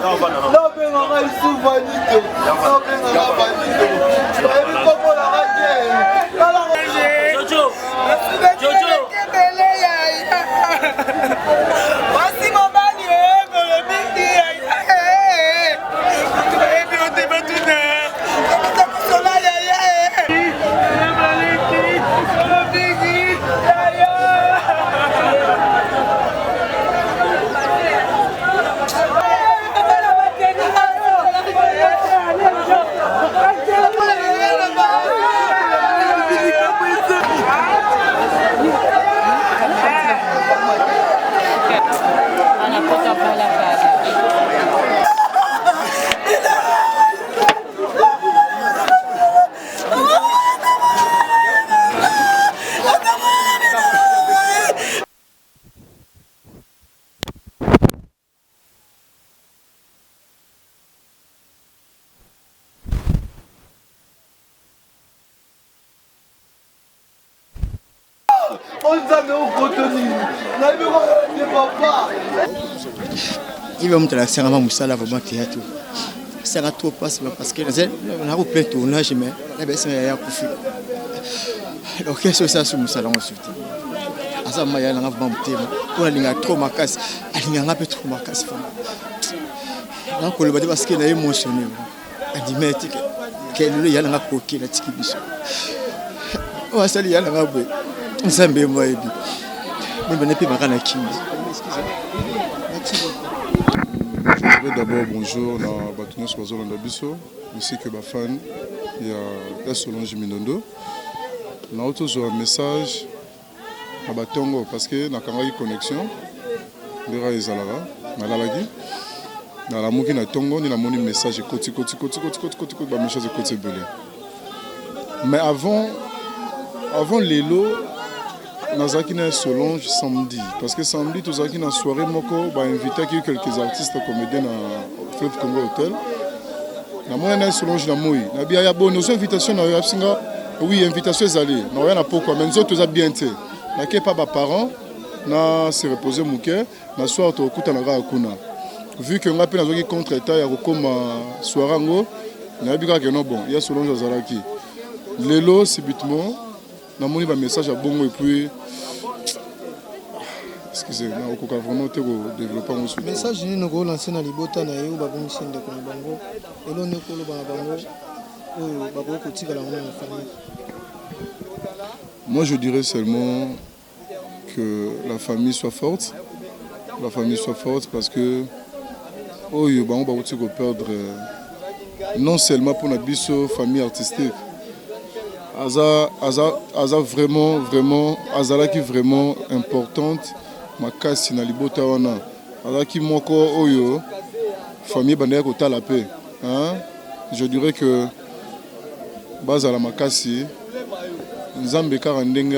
Nabengaka lisusu Vanito, nabengaka Vanito, bayebi kombo na nga te. Jojo, Jojo. Ebele yaya. Mwasi mobali oyebolo mingi yaya. Bayebi yo te batuna. Tobeta kosola yaya. Solo mingi yaya. O Nzambe okoto nini? Nayebi koyeba papa. Ibe moto alakisaka nga mosala vraiment théâtre esaka trop passe parce que nako plein tournage mais nabesanga yaya akufi orchestre osala so mosala yango su te aza mama yaya nanga vraiment motema mpo nalingaka trop makasi alingaka nga mpe trop makasi vraiment nakoloba te parce que na émotionné andima ete ke lelo ya nanga koki natiki biso oyo asali ya nanga boye nzambe ye mo ayebi meme napemaka na kimi. Je dirais d'abord bonjour na bato nyonso bazolanda biso ainsi que bafan ya Solange Mindondo. Nauti ozwa message na batongo parce que nakangaki connexion ndenge ezalaka, nalalaki, nalamuki na ntongo nde namoni message ekoti koti koti koti koti koti koti, bamessage ekoti ebele. Mais avant lelo nazalaki na Solange samedi, parce que samedi tozalaki na soirée moko, bainvitaki quelques artistes comédiens na Fleuve Congo Hotel. Namoni na Solange na moi nabi aya boni ozwa invitation na yo, abisinga oui, invitation ezali na oya na pokwa, mais nzoto eza bien te, nake pa baparents na se reposer moke, na soir tokutana kaka kuna. Vu que nga mpe nazwaki contre état ya kokóma soirée yango, nayebi kaka ke non, bon, ya Solange azalaki. Lelo subitement namoni bamessage ya bongo et puis excusez, nakokoka vraiment te kodévelopper yango suite. Message nini okolancer na libota na ye oyo babongisi ndeko na bango? Elo nde koloba na bango oyo bakoki kotikala yango na famille? Moi, je dirais seulement que la famille soit forte, la famille soit forte, parce que oyo bango bakuti koperdre, non seulement mpona biso famille artistique, aza, aza, aza vraiment vraiment azalaki vraiment importante makasi na libota wana. Azalaki moko oyo famille ebandaki kotala mpe, hein? Je dirais que bazala makasi, Nzambe kaka ndenge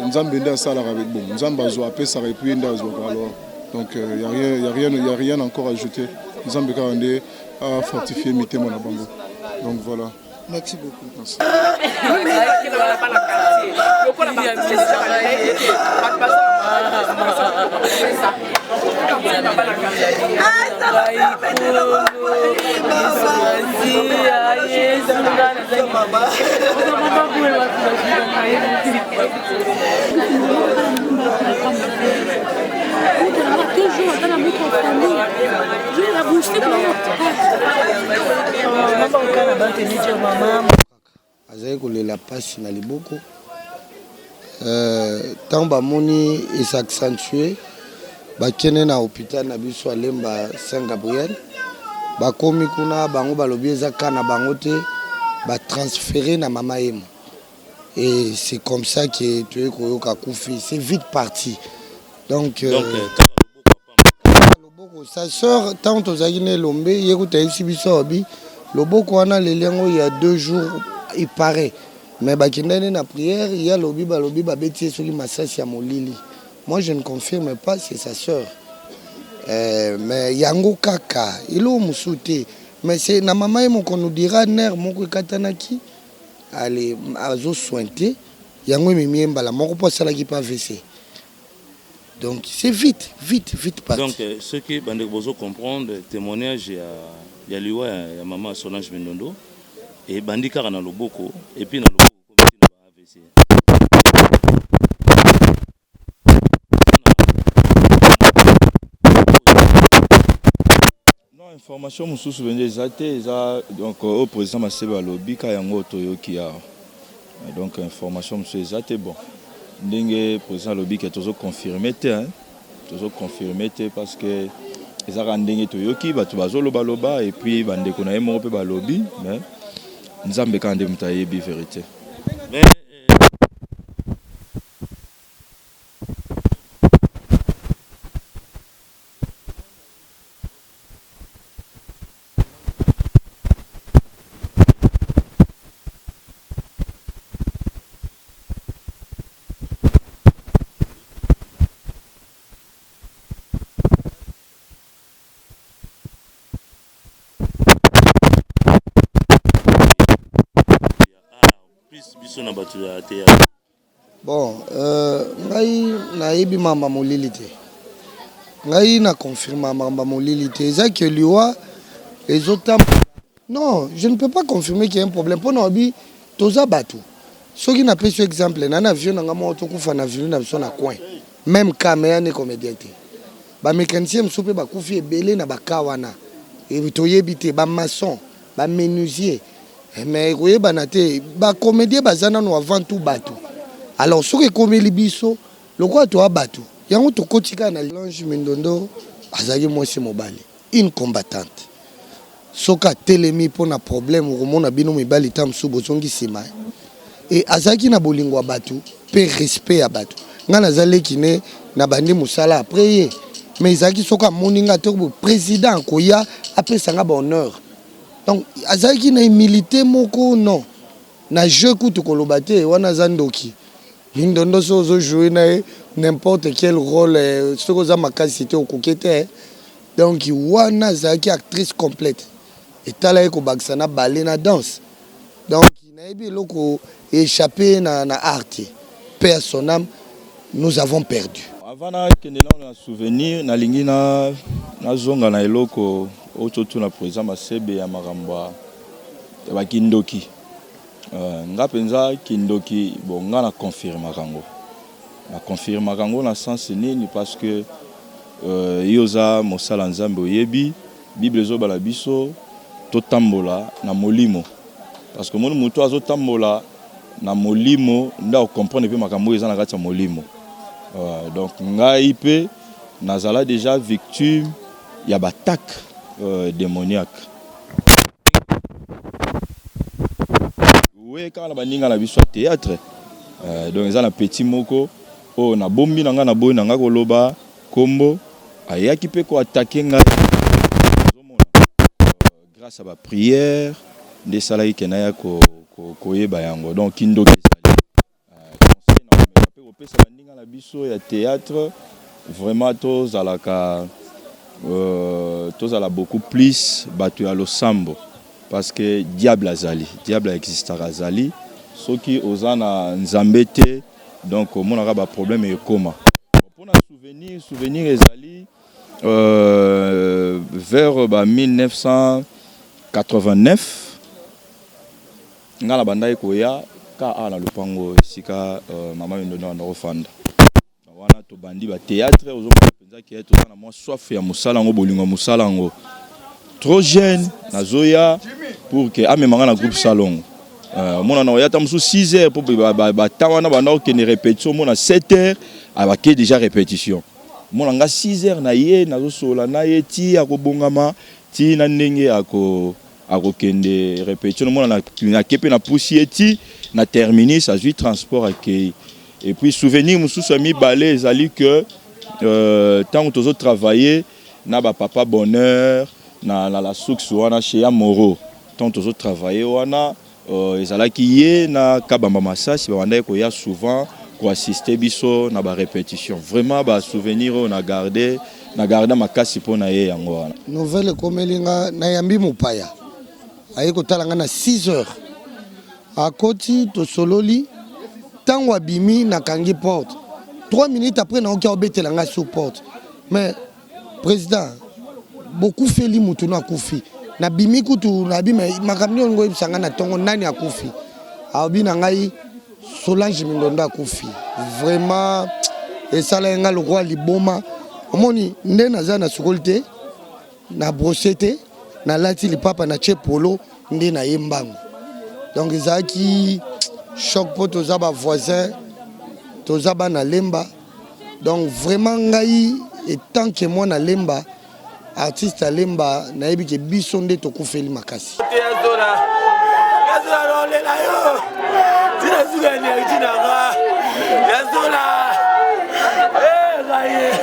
Nzambe nde asalaka. Bon, Nzambe azwa, apesaka et puis ye nde azwaka. Alors donc y a rien, y a rien, y a rien encore à ajouter. Nzambe kaka nde afortifie mitema na bango. Donc voilà. Merci beaucoup. Merci. Lokola baartiste déjà balingaki te, bato baza Toujours ata na mutu ya famille na booste. Azali kolela mpasi na liboko. Ntango bamoni es'accentuer, bakende na hôpital na biso ya Lemba, Saint Gabriel. Bakomi kuna, bango balobi eza ka na bango te, batransférer na Mama Yemo et c'est comme ça que toyei koyoka akufi. C'est vite parti donc, Donc kaka loboko. Sa sœur, ntango tozalaki na Elombe, ye kuta ayebisi biso, alobi loboko wana aleli yango ya 2 jours, il paraît, mais bakendani na prière. Ye alobi balobi babeti ye soki masasi ya molili. Moi, je ne confirme pas, c'est sa sœur, mais yango kaka eloko mosusu te. Mais c'est na mama ye moko nous dira nerf moko ekatanaki, ale azosoin te, yango ememi ye mbala moko mpo asalaki mpe AVC. Donc c'est vite vite vite parti. Donc soki ba ndeko bozo comprendre temoignage ya ya liwa ya mama Solange Mindondo ebandi kaka na loboko et puis na loboko ekomi ti na ba avc. Non information mosusu penza eza te eza donc oyo president Masebe alobi ka yango toyoki awa donc information mosusu eza te bon ndenge president alobi ke tozo confirmer te hein tozo confirmer te parce que eza kaka ndenge toyoki bato bazoloba loba et puis bandeko na ye moko mpe balobi mais Nzambe kaka nde moto ayebi verite. Mais Plus biso na batu ya theatre. Bon euh, ngai nayebi makambo ya molili te, ngai na confirma makambo ya molili te, eza que liwa ezotambola. Non, je ne peux pas confirmer qu'il y a un problème mpo na obi toza bato. Soki napesi yo exemple, na na vieux na ngai moko tokufa na avenue na biso na coin, meme cas mais ane comédien te. Ba mécaniciens mosusu mpe bakufi ebele na ba cas wana, toyebi te, ba maçons, ba menuisiers. Mais ekoyebana te ba comediens baza nanu avant tout batu alors soki ekomeli biso lokola toa batu yango tokoti kaka na Solange Mindondo azalaki mwasi mobali une combattante soki atelemi pona problème okomona bino mibali ta mosusu bozongi sima et azalaki na bolingo ya batu pe respect ya batu nga naza leki ne na bandi musala après ye mais ezalaki soki amoni nga te president akoya apesa nga ba honneur Donc azalaki na humilite moko non na jeu kutu koloba te wana aza ndoki mindondo soki ozo jouer na ye n'importe quel role soki oza makasi te okoki te donc wana azalaki actrice complète etala ye kobakisa na ballet na danse donc nayebi eloko echappe na, na art te paix à son âme nous avons perdu. Avant nakende nano na souvenir nalingi na nazonga na eloko oyo totuna president Masebe ya makambo ya ba kindoki euh, nga penza kindoki bon nga na confirmaka yango na confirmaka yango na sens nini parce que euh, yo oza mosala Nzambe oyebi Bible ezobala biso totambola na molimo parce que omoni moto azotambola na molimo nde ako comprendre pe makambo oyo eza na kati ya molimo donc ngai pe nazala dejà victime ya ba attaque demoniaque we kaka na baninga na biso ya theatre donc eza na petit moko oyo nabombi na ngai naboyi na ngai koloba kombo ayaki pe ko attaquer ngai ozomona Grace ya ba prière nde esalaki ke naya koyeba yango donc kindoki ezali. Conseil na komeka pe kopesa baninga na biso ya theatre vraiment tozalaka tozala beaucoup plus batu ya losambo parce que diable azali, diable a existaka azali soki oza na Nzambe te donc omonaka ba problème ekoma. Pona souvenir, souvenir ezali Vers ba 1989 nga na bandaki koya ka awa na lopango esika mama Mindondo abanda kofanda wana tobandi ba theatre ozomona mpenza ke toza na mwa soif ya mosala yango bolingo ya mosala yango trop jeune nazoya pour que amema nga na groupe salongo omona na oya ata mosusu 6 heures po ba temps wana banda kokende repetition omona 7 heures abake déjà repetition Mona nga 6 heures na ye nazo solola na ye ti ako bongama ti na ndenge ako ako kende repetition omona na ke pe na pusi ye ti na terminus azui transport akeyi et puis souvenir mususu ya mibale ezali que tango tozo travailler na ba papa bonheur na la source wana chez ya Moro tango tozo travailler wana Ezalaki ye na Kabamba Masasi babandaki koya souvent ko assister biso na ba repetitions. Vraiment ba souvenirs oyo na garder, na garda makasi mpo na ye yango wana. Nouvelle ekomeli nga nayambi mopaya aye kotala nga na 6 heures akoti tosololi tango abimi nakangi porte. 3 minutes après naoki aobetela ngai sur porte mais président bokufeli motu no akufi nabimi kutu nabi me makambo nini olingi oyebisa ngai na ntongo nani akufi alobi na ngai Solange Mindondo akufi vraiment esalaki ngai lokola liboma omoni nde naza na sukoli te na brosse te nalati lipapa na tie polo nde na ye mbangu donc ezalaki choc mpo toza ba voisin toza bana lemba donc vraiment ngai etant que mwana lemba Artiste ya Lemba nayebi ke biso nde tokufeli makasi. Yazola naolela yo tina suka energie na nga yazola ngai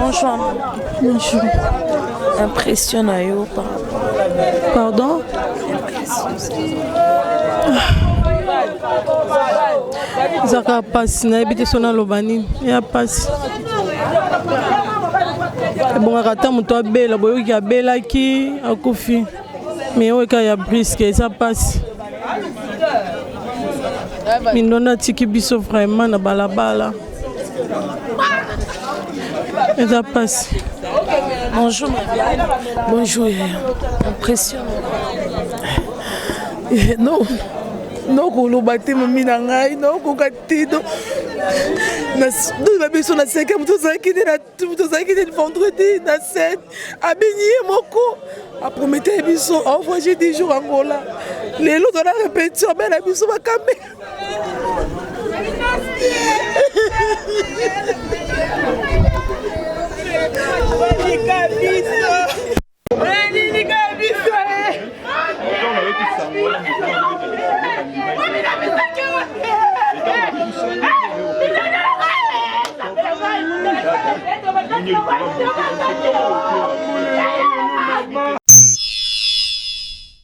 Bonjour. Bonjour. Impression na yo par rapport. Pardon? Ezaka pasi nayebi te so naloba nini ya pasi ebongaka ata moto abela boyoki abelaki akufi me oyo kaka ya briske eza mpasi mindondo atiki biso vraiment na balabala eza mpasi. Bonjour bonjour yaya impression non nokoloba te mami na ngai nokoka te na biso na cinquième tozalaki nde na tozalaki nde vendredi na 7 abini ye moko apromete biso avoyage 10 jours angola lelo tona répétition abela biso bakambe